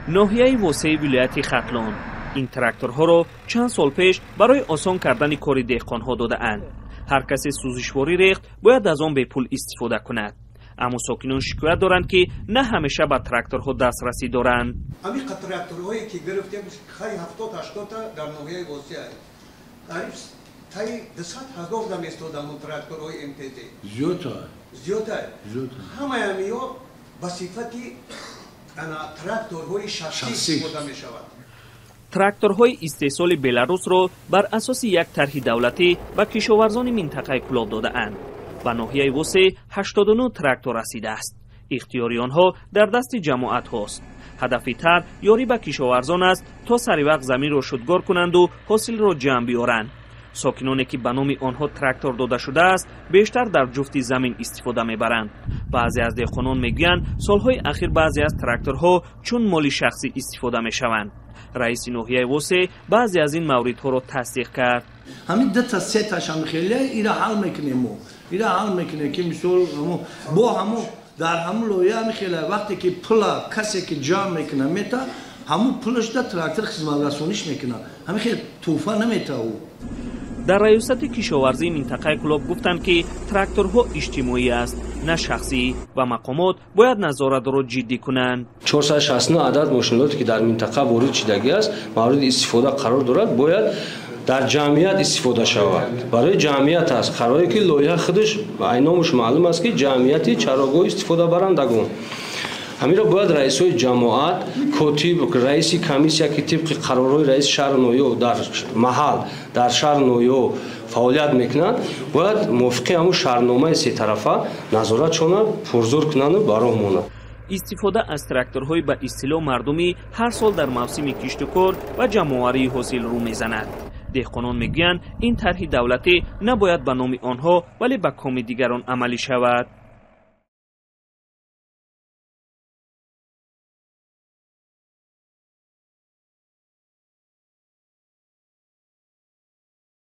Ноҳияи Восеи вилояти Хатлон ин тракторҳоро чанд сол пеш барои осон кардани кори деҳқонҳо додаанд. Ҳар касе сӯзишворӣ рехт, бояд аз он бепул истифода кунад. Аммо сокинон шикоят доранд, ки на ҳамеша ба тракторҳо дастрасӣ доранд. Ҳамин тракторҳое ки гирифтем, хай, 70-80та дар ноҳияи Восеа, қариб таи 200 000 да местодам тракторҳои МТЗ. Зиёдта. Зиёдта. Ҳамаи ҳамиҳо ба сифати ана тракторҳои шахсӣ истифода мешавад. Тракторҳои истеҳсоли Беларусро бар асоси як тарҳи давлатӣ ба кишоварзони минтақаи Кӯлоб додаанд. Ба ноҳияи Восе 89 трактор расидааст. Ихтиёри онҳо дар дасти ҷамоатҳост. Ҳадафи тарҳ ёрӣ ба кишоварзон аст, то сари вақт заминро шудгор кунанду ҳосилро ҷамъ биёранд. Сокиноне, ки ба номи онҳо трактор дода шудааст, бештар дар ҷуфти замин истифода мебаранд. Баъзе аз деҳқонон мегӯянд, солҳои ахир баъзе аз тракторҳо чун моли шахсӣ истифода мешаванд. Раиси ноҳияи Восе баъзе аз ин мавридҳоро тасдиқ кард. Ҳамин дута сеташам хеле, ира ҳал мекунем мо, ира ҳал мекунем, ки мисол бо ҳамо дар ҳамун лоиҳа ҳами хеле, вақте ки пула касе ки ҷамъ мекуна мета, ҳамун пулаш да трактор хизматрасониш мекунад. Ҳамин хел тӯҳфа намета ӯ. Дар раёсати кишоварзии минтақаи Кӯлоб гуфтанд, ки тракторҳо иҷтимоӣ аст, на шахсӣ, ва мақомот бояд назоратро ҷиддӣ кунанд. 469 адад мошинолоте, ки дар минтақа ворид шудагӣ аст, мавриди истифода қарор дорад, бояд дар ҷамъият истифода шавад, барои ҷамъият аст. Қароре ки лоиҳа худаш айномуш маълум аст, ки ҷамъияти чарогоҳ истифодабарандагон. Ҳаминро бояд раисҳои ҷамоат, котиб, раиси комиссия, ки тибқи қарорҳои раиси шаҳру ноҳиё дар маҳал, дар шаҳру ноҳиё фаъолият мекунанд, бояд мувофиқи ҳамун шаҳрномаи сетарафа назоратшона пурзур кунанду ба роҳ монанд. Истифода аз тракторҳои ба истилоҳ мардумӣ ҳар сол дар мавсими киштукор ва ҷамъоварии ҳосил рӯ мезанад. Деҳқонон мегӯянд, ин тарҳи давлатӣ набояд ба номи онҳо, вале ба коми дигарон амалӣ шавад.